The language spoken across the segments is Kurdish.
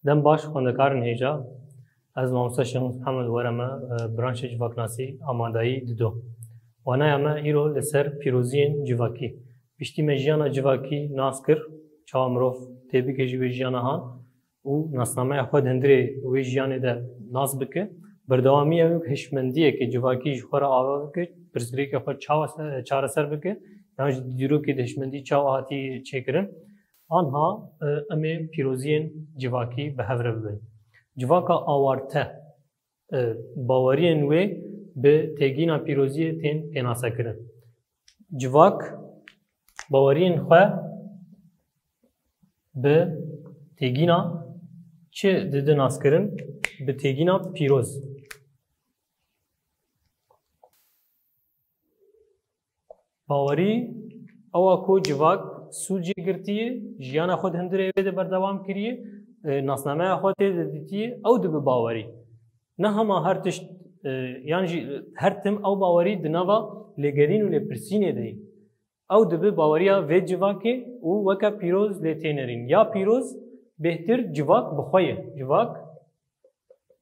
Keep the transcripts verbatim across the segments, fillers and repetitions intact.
Dem baş xwendekarên hêja. Ez mamoste Şêx Mihemed Wereme, e, branşê civaknasî amadeyî dido. Wanaya me îro li ser pîroziyên civakî. Piştî me jiyana civakî nas kir, çawa mirov tê bigihîje wê jiyana han û nasnameya xwe di hundirê wê jiyanê de nas bike. Berdewamî ew hişmendiyeke civakî ji xwe re ava bike, pirsgirêka xwe çawa se-, çareser bike, yan jî di dîrokê de hişmendî çawa hatî çêkirin. Anha, e, em ê pîroziyên civakî bi hev re bibin. Civaka awarte, e, baweriyên wê bi têgîna pîroziyê tên pênasekirin. Civak baweriyên xwe bi têgîna çi dide naskirin? Bi têgîna pîroz. Bawerî ew a ku civak sûd jê girtiye, jiyana xwe di hundirê wê de berdewam kiriye, e, nasnameya xwe tê de dîtiye, ew dibe bawerî. Ne hema her tişt, e, yan jî her tim ew bawerî di nava lêgerîn û lêpirsînê de ye. Ew dibe baweriya vê civakê û weke pîroz lê tê nerîn. Ya pîroz bêhtir civak bi xwe ye. Civak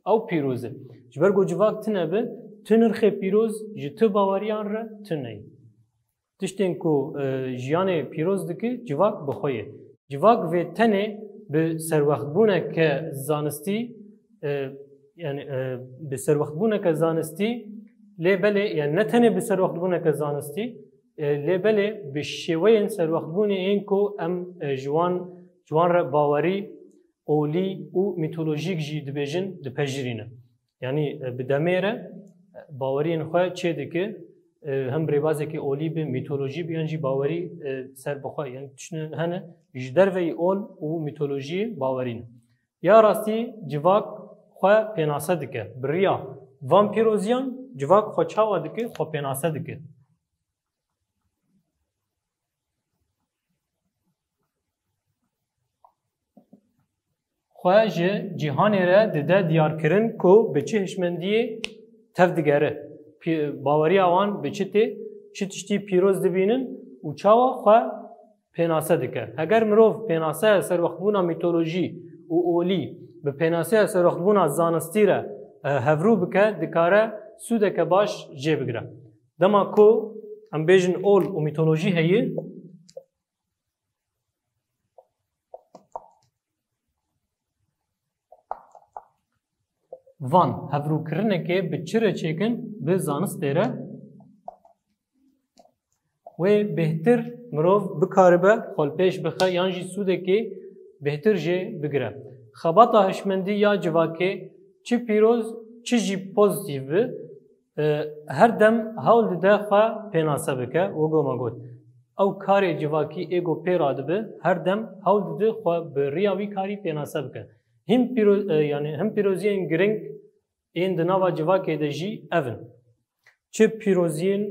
ew pîroz e. Ji ber ku civak tune be, tu nirxê pîroz ji tu baweriyan re tune ye. Tiştên ku, e, jiyanê pîroz dike, civak bi xwe ye. Civak vê tenê bi serwextbûneke zanistî, e, yani, e, bi serwextbûneke zanistî, lê belê, yani ne tenê bi serwextbûneke zanistî, e, lê belê bi şêweyên serwextbûnê ên ku em, e, ji wan, ji wan re bawerî, olî û mîtolojîk jî dibêjin, dipejirîne. Yanî, e, bi demê re, e, baweriyên xwe çê dike, e, hem bi rêbazekî olî bi, mîtolojî bi, yan jî bawerî, e, ser bi xwe, yanî tiştine hene ji derveyî ol û mîtolojiyê bawerî ne. Ya rastî civak xwe pênase dike. Bi riya van pîroziyan civak xwe çawa dike, xwe pênase dike. Xwe ji cîhanê re dide diyarkirin ku bi çi hişmendiyê tevdigere, pî-, baweriya wan bi çi tê, çi tiştî pîroz dibînin û çawa xwe pênase dike. Heger mirov pênaseya serwextbûna mîtolojî û olî bi pênaseya serwextbûna zanistî re, e, hevrû bike, dikare sûdeke baş jê bigire. Dema ku em bêjin ol û mîtolojî heye, van hevrûkirinekê bi çi re çêkin? Bi zanistê re. Wê bêhtir mirov bikaribe xwe li pêş bixe yan jî sûdekê bêhtir jê bigire. Xebata hişmendî ya civakê çi pîroz çi jî pozîtîf bi, e, her dem hewl dide xwe pênase bike. Wek me got, ew karê civakî ê ku pê radibe, her dem hewl dide xwe bi riya wî karî pênase bike. Him pîro-, e, yani him pîroziyên giring ên di nava civakê de jî ev in. Çi pîroziyên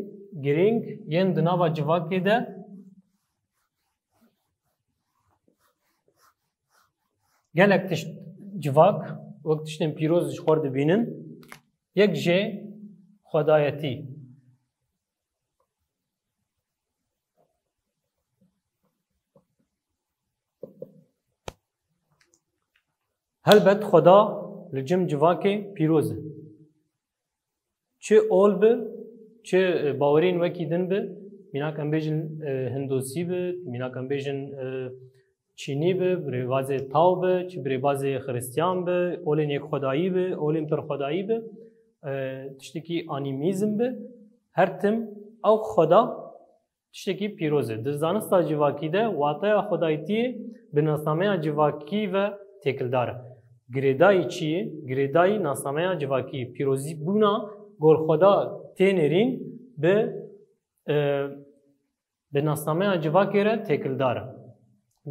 girîng yên di nava civakê de gelek tişt civak wek tiştên pîroz ji xwe dibînin. Yek jê xwedayetî. Helbet Xweda li cem civakê pîroz e. Çi ol bi, çi, e, baweriyên wekî din bi, mînak em bêjin, e, Hindosî bi, mînak em bêjin, e, Çînî bi, bi rêbazê Tao bi, çi bi rêbazê Xiristiyan bi, olên yekxwedayî bi, olên pirxwedayî bi, e, tiştekî anîmîzm bi, her tim ew Xweda tiştekî pîroz e. Di zanista civakî de wateya xwedayîtiyê bi nasnameya civakî ve têkildar e. Girêdayî çi ye? Girêdayî nasnameya civakî ye. Pîrozîbûna gol xweda tê nêrîn bi, e, bi nasnameya civakê re têkildar e.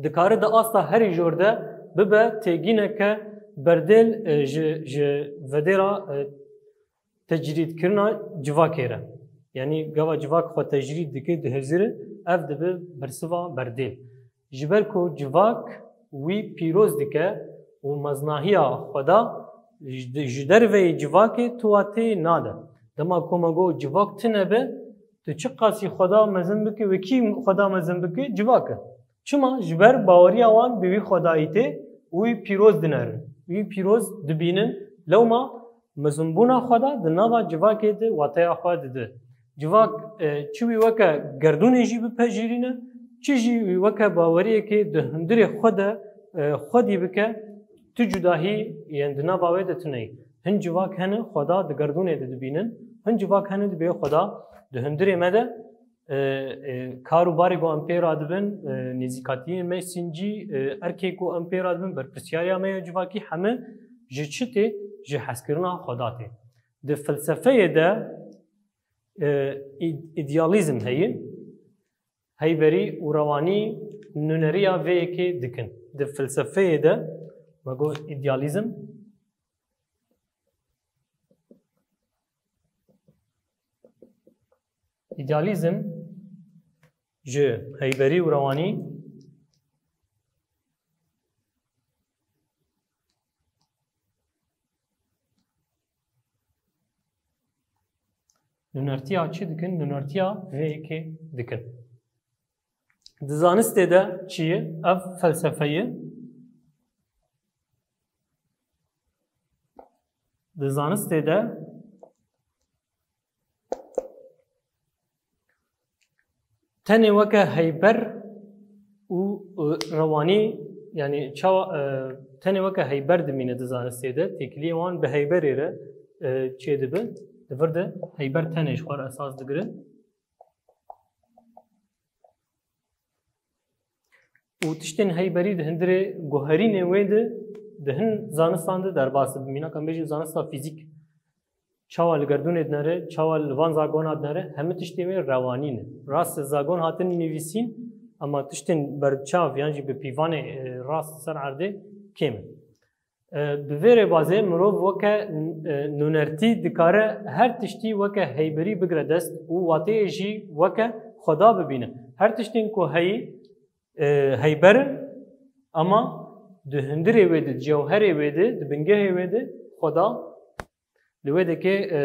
Dikare di asta herî jor de bibe têgîneke berdêl, e, ji, ji vedêra, e, tecrîdkirina civakê re. Yanî gava civak xwe tecrîd dike, dihizire, ev dibe bersiva berdêl. Ji ber ku civak wî pîroz dike û meznahiya Xweda ji, ji derveyî civakê tu watê nade. Dema ku me got civak tune be, tu çiqasî Xweda mezin bike, wekî Xweda mezin bike, civak e. Çima? Ji ber baweriya wan bi wî xwedayîtê û wî pîroz dinerin. wî pîroz dibînin. Lewma mezinbûna Xweda di nava civakê de wateya xwe dide. Civak, e, çi wî weke gerdûnê jî bipejirîne, çi jî wî weke baweriyekê di hundirê xwe de, e, xwedî bike, tu cudahî yên di nava wê de tune ye. Hin civak hene Xweda di gerdûnê de dibînin, hin civak hene dibê Xweda di hundirê me de, e, e, kar û barê ku em pê re dibin, e, nêzîkatiyên me sincî, e, erkê ku em pê re dibin, berpirsiyariya me ya civakî heme ji çi tê? Ji hezkirina Xweda tê. Di felsefeyê de, e, îd-, îdealîzm heye. Heyberî û rewanî nûneriya vê yekê dikin. Di felsefeyê de me got îdealîzm, îdealîzm ji heyberî û rewanî nûnertiya çi dikin? Nûnertiya vê yekê dikin. Di zanistê de çi ye? Ev felsefeyê. Di zanistê de tenê weke heyber û, û rewanî, yanî çawa, e, tenê weke heyber dimîne di zanistê de, têkiliyê wan bi heyberê re, e, çêdibe. Di vir de heyber tenê ji xwe re esas digire. Û tiştên heyberî di hundirê guherînê wê de di hin zanistan de derbas dibe. Mînak em bêjin zanista fîzîk. Çawa li gerdûnê dinere, çawa li van zagona dinere, hemî tiştê wê rewanî ne. Rast zagon hatin nivîsîn, ama tiştên berbiçav yan jî bi pîvanê, e, rast ser erdê kêm in. E, bi vê rêbazê mirov weke, e, nûnertî dikare her tiştî weke heyberî bigire dest û wateyê jî weke Xweda bibîne. Her tiştên ku heyî, e, heyber in, ama di hundirê wê de, cewherê wê de, di bingehê wê de Xweda li wê dikê, e,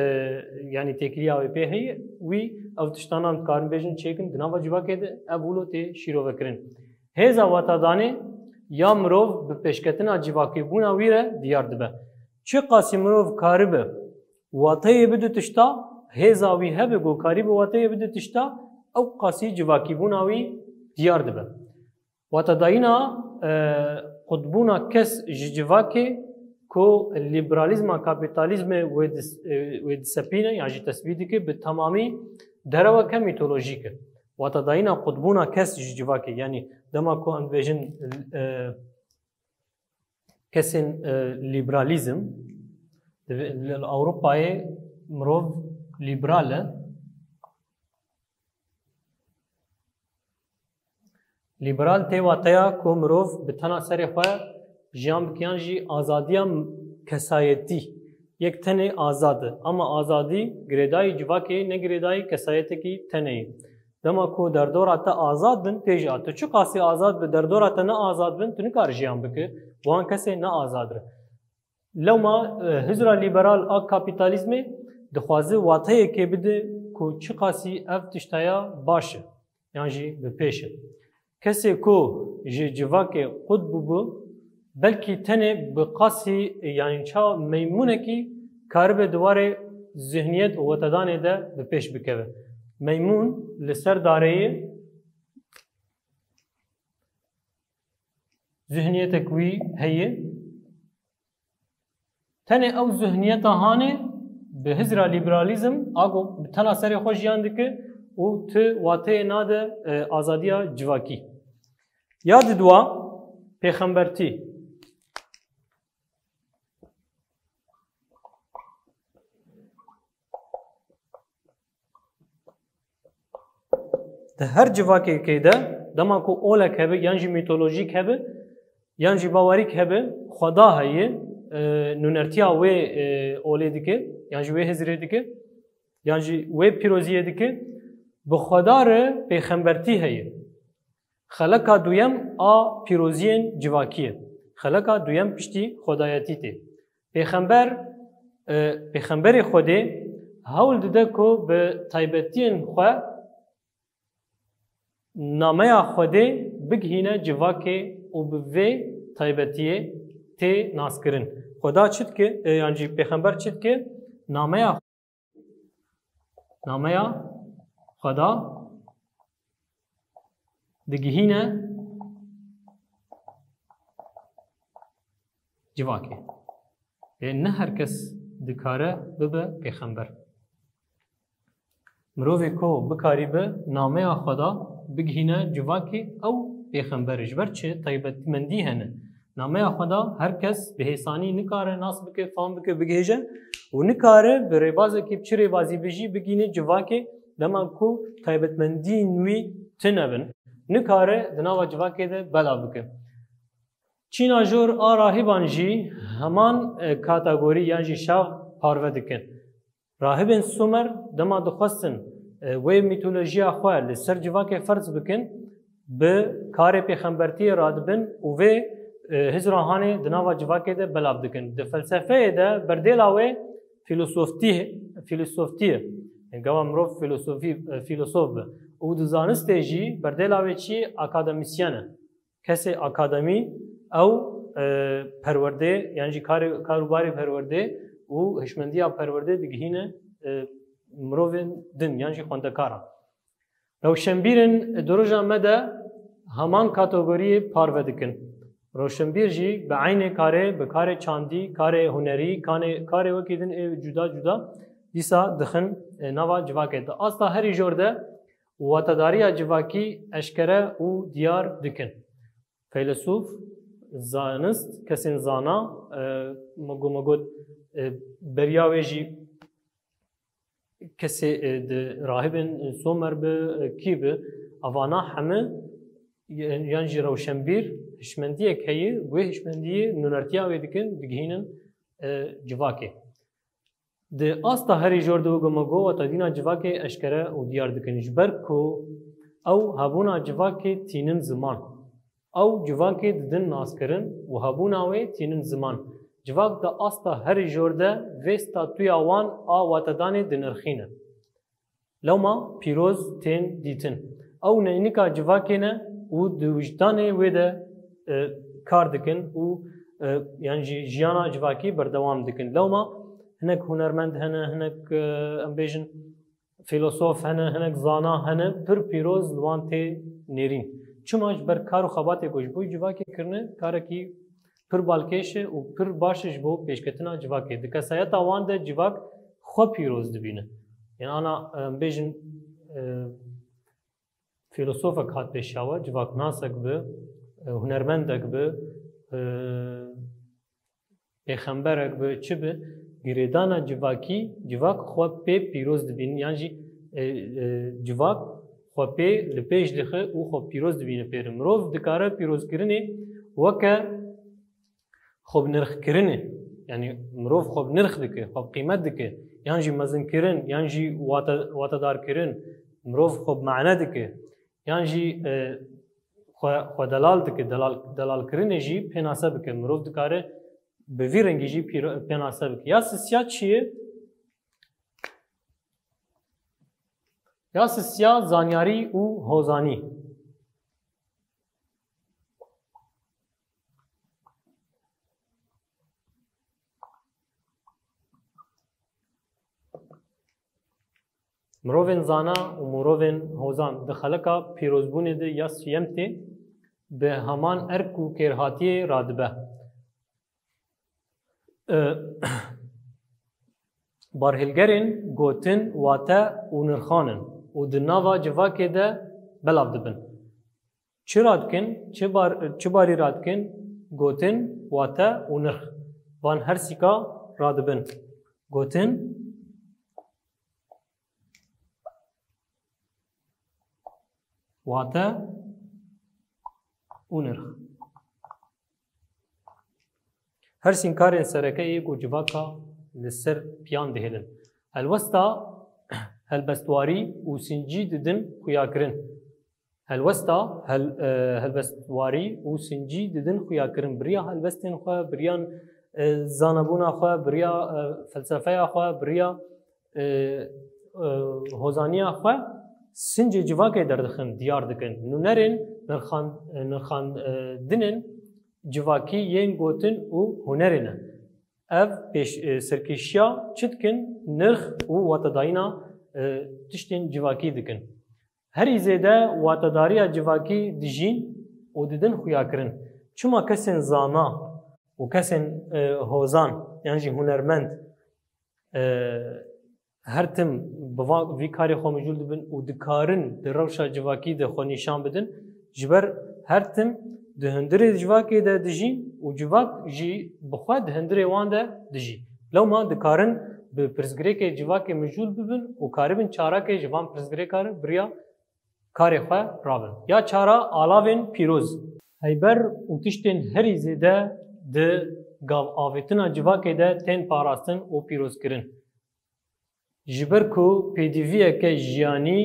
yanî têkiliya wê pê heye, wî ev tiştanan dikarin bêjin çêkin, di nava civakê de ev wilo tê şîrovekirin. Hêza watadanê ya mirov bi pêşketina civakîbûna wî re diyar dibe. Çiqasî mirov karibe wateyê bide tişta, hêza wî hebe ku karîbe wateyê bide tişta, ew qasî civakîbûna wî diyar dibe. Watedayîna, e, qutbûna kes ji civakê ku lîberalîzma kapîtalîzmê wê dis-, e, wê disepîne yan jî tesbîh dike, bi temamî dereweke mîtolojîk e. Watedayîna qutbûna kes ji civakê, yanî dema ku em dibêjin, e, kesên, e, lîberalîzm, di, li Ewropayê mirov lîberal e. Lîberal tê wateya ku mirov bi tena serê xwe jiyan bike yan jî azadiya kesayetî, yek tenê azad e. Ama azadî girêdayî civakê ye, ne girêdayî kesayetekî tenê ye. Dema ku derdora te azad bin, tê jî a. Tu çiqasî azad bi, derdora te ne azad bin, tu nikare jiyan bike. Wan kesê ne azad re. Lewma, e, hizra lîberal a kapîtalîzmê dixwaze wateyekê bide ku çiqasî ev tiştaya baş e, yan jî bi pêş e. Kesê ku ji civakê qut bûbû, belkî tenê bi qasî, yanî çawa meymûnekî karibe di warê zihniyet û wetedanê de bi pêş bikeve. Meymûn li ser dareyê zihniyetek wî heye. Tenê ew zihniyeta hanê bi hizra lîberalîzm a ku bi tena serê xwe jiyan dike û ti wateyê nade, e, azadiya civakî. Ya didwa pêxembertî. Di her civakekê de dema ku olek hebe yan jî mîtolojîk hebe yan jî bawerîk hebe, xweda heye, e, nûnertiya wê, e, olê dike yan jî wê hizrê dike yan jî wê pîroziyê dike, bi xweda re pêxembertî heye. Xeleka duyem a pîroziyên civakî ye. Xeleka duyem piştî xwedayetî tê. Pêxember, e, pêxemberê Xwedê hewl dide ku bi taybetiyên xwe nameya Xwedê bigihîne civakê û bi vê taybetiyê tê naskirin. Xweda çi dike, e, yan jî pêxember çi dike? Nameya, nameya Xweda digihîne civakê. Ê, ne her kes dikare bibe pêxember. Mirovê ku bikarî bi nameya Xweda bigihîne civakê, ew pêxember e. Ji ber çi? Taybetmendî hene. Nameya Xweda her kes bi hêsanî nikare nas bike, fam bike, bigihêje û nikare bi rêbazekî, bi çi rêbazî be jî bigihîne civakê, dema ku taybetmendiyên wî tune bin. Nikare di nava civakê de belav bike. Çîna jor a rahîban jî heman, e, kategorî yan jî şav parve dikin. Rahibên Sumer dema dixwestin, e, wê mîtolojiya xwe li ser civakê ferz bikin, bi karê pêxembertiyê radibin û vê, e, hizra hanê di nava civakê de belav dikin. Di felsefeyê de berdêla wê fîlosoftî, fîlosoftî ye. Gava mirov fîlosofî, e, fîlosof be. Û di zanistê jî berdêla wê çi ye? Akademîsyen e. Kesê akademî ew, e, perwerdê, yan jî karê, kar û barê perwerdê û hişmendiya perwerdê digihîne, e, mirovên din yan jî xwendekaran. Rewşenbîrên di roja me de heman kategoriyê parve dikin. Rewşenbîr jî bi eynê karê, bi karê çandî, karê hunerî, kanê, karê wekî din ê cuda cuda dîsa dixin, e, nava civakê. Di asta herî jor de watedariya civakî eşkere û diyar dikin. Feylesof, zanist, kesên zana, e, me got, me got, e, beriya wê jî kesê, e, di rahibên Somer bi, e, kî bi, evana heme, e, yan jî rewşenbîr, hişmendiyek heye, wê hişmendiyê nûnertiya wê dikin, digihînin, e, civakê. Di asta herî jor de weke me got, watedîna civakê eşkere û diyar dikin. Ji ber ku ew hebûna civakê tînin ziman. Ew civakê didin naskirin û hebûna wê tînin ziman. Civak di asta herî jor de vê statuya wan a watedanê dinirxîne. Lewma pîroz tên dîtin. Ew neynika civakê ne û di wijdanê wê de, e, kar dikin û, e, yan jî jiyana civakî berdewam dikin. Lewma hinek hunermend hene, hinek, e, em bêjin fîlosof hene, hinek zana hene, pir pîroz li wan tê nêrîn. Çima? Ji ber kar û xebatê ku ji bo civakê kirine, karekî pir balkêş e û pir baş e ji bo pêşketina civakê. Di kesayeta wan de civak xwe pîroz dibîne. Yani ana, em bêjin, e, fîlosofek hat pêşiya we, civaknasek bi, e, hunermendek bi, e, pêxemberek bi, çi bi, girêdana civakî, civak xwe pê pîroz dibînin, yan jî, e, e, civak xwe pê li pêş dixe û xwe pîroz dibîne pê re. Mirov dikare pîrozkirinê weke xwe bi nirx kirinê, yanî mirov xwe bi nirx dike, xwe bi qîmet dike, yan jî mezinkirin, yan jî wate-, watedarkirin, mirov xwe bi mane dike, yan jî, e, xwe, xwe delal dike, delal, delalkirinê jî pênase bike. Mirov dikare bi vî rengî jî pîro-, pênase bike. Ya sisiya çi ye? Ya sisiya zanyarî û hozanî. Mirovên zana û mirovên hozan di xeleka pîrozbûnê de ya siyem tê, bi heman erk û kêrhatiyê radibe. E, barhilgerên gotin, wate û nirxan in û di nava civakê de belav dibin. Çi radikin, çi bar-, çi barî radikin, gotin, wate û nirx. Van her sîka radibin. Gotin, wate û nirx. Her sînkarên sereke yê ku civaka li ser piyan dihêlin. Helwesta helbestwarî û sincî didin xuyakirin. Helwesta hel-, e, helbestwarî û sincî didin xuyakirin. Biriya helbestên xwe, biriya, e, zanebûna xwe, biriya, e, felsefeya xwe, biriya e, e, hozaniya xwe sincê civakê derdixin, diyar dikin. Nûnerên nirxan-, e, nirxandinên civakî yên gotin û hunerê ne. Ev pêş, e, serkêşiya çi dikin? Nirx û watedayîna, e, tiştên civakî dikin. Herî zêde watedariya civakî dijîn û didin xuyakirin. Çima kesên zana û kesên, e, hozan yan jî hunermend, e, her tim bi va-, vî karê xwe mijûl dibin û dikarin di rewşa civakî de xwe nîşan bidin, ji ber her tim di hundirê civakê de dijîn û civak jî bi xwe di hundirê wan de dijî. Lewma dikarin bi pirsgirêkê civakê mijûl bibin û karibin çarekê ji van pirsgirêkan re bi riya karê xwe rabin. Ya çara alavên pîroz. Heyber û tiştên herî zêde di gav avêtina civakê de tên parastin û pîrozkirin. Ji ber ku pêdiviyeke jiyanî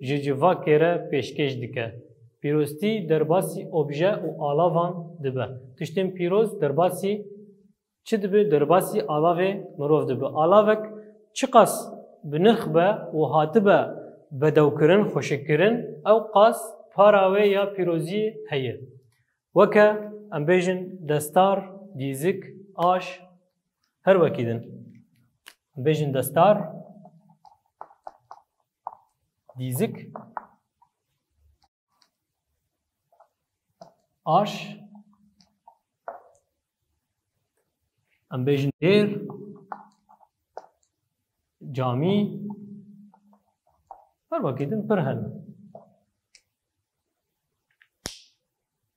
ji civakê re pêşkêş dike, pîroztî derbasî obje û alavan dibe. Tiştên pîroz derbasî çi dibe? Derbasî alavê mirov dibe. Alavek çiqas bi nirx be û hatibe bedewkirin, xweşikkirin, ew qas para wê ya pîroziyê heye. Weke, em bêjin, destar, dîzik, aş, her wekî din. Em bêjin destar, dîzik, aş, em bêjin dêr, camî, her wekî din pir hene.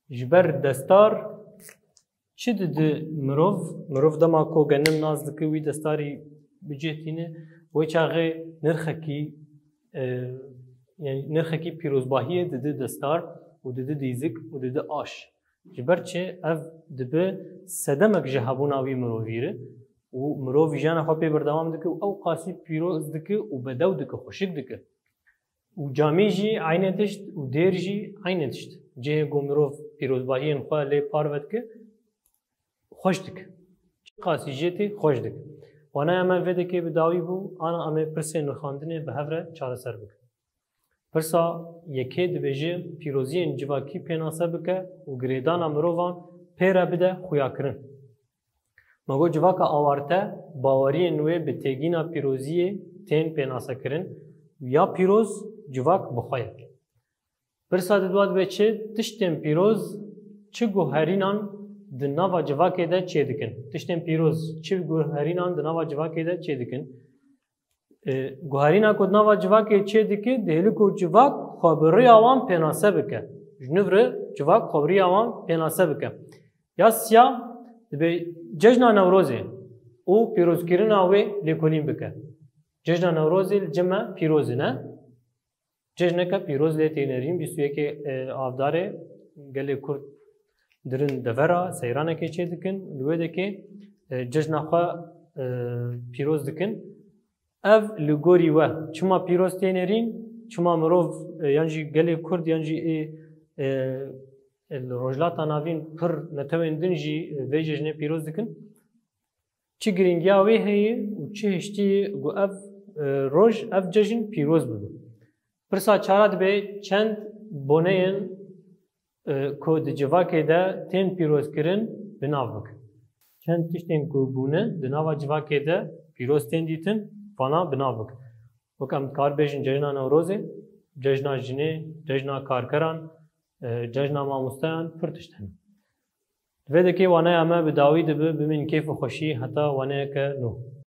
Ji ber destar çi didi mirov? Mirov dema ku genim nas dike, wî destarî bi cih tîne, wê çaxê nirxekî, e, yani nirxekî pîrozbahiyê didi destar û didi dîzik û didi aş. Ji ber çi? Ev dibi sedemek ji hebûna wî mirovî re û mirov jiyana xwe pê berdewam dike û ew qasî pîroz dike û bedew dike, xweşik dike. Û camî jî eynê tişt û dêr jî eynê tişt. Cihê ku mirov pîrozbahiyên xwe lê parve dike, xweş dike. Çiqasî jê tê xweş dike. Wanaya me vê dekê bi dawî bû, ana em ê pirsên nirxandinê bi hev re çareser bikin. Pirsa yekê dibêje pîroziyên civakî pênase bike û girêdana mirovan pê re bide xuyakirin. Me got civaka awarte, baweriyên wê bi têgîna pîroziyê tên pênasekirin û ya pîroz civak bi xwe ye. Pirsa di dua dibe çi? Tiştên pîroz çi guherînan di nava civakê de çêdikin? Tiştên pîroz çi guherînan di nava civakê de çêdikin? E, guherîna ku di nava civakê çê dike, dihêle ku civak xwe bi riya wan pênase bike. Ji nû re civak xwe bi riya wan pênase bike. Ya siya dibe cejna Newrozê û pîrozkirina wê lêkolîn bike. Cejna Newrozê li cem me pîroz e, ne? Cejneke pîroz lê tênerîn, bîst û yekê, e, Avdarê gelê Kurd dirin devera, seyranekê çê dikin, li wê dekê, e, cejna xwe, e, pîroz dikin. Ev li gorî we çima pîroz tê nêrîn, çima mirov, e, yan jî gelê Kurd yan jî ê, e, e, li Rojhilata Navîn pir netewên din jî, e, vê cejnê pîroz dikin. Çi girîngiya wê heye û çi hiştî ku ev, e, roj, ev cejn pîroz bibe? Pirsa çara dibe çend boneyên e, ku di civakê de tên pîrozkirin bi nav bike. Çend tiştên ku bûne di nava civakê de pîroz tên dîtin, vana bi nav bike. Wek em dikar bêjin cejna Newrozê, cejna jinê, cejna karkeran, e, cejna mamosteyan, pir tişt hene. Di vê dekê waneya me bi dawî dibe, bimîn kêf û xweşî heta waneyeke nû.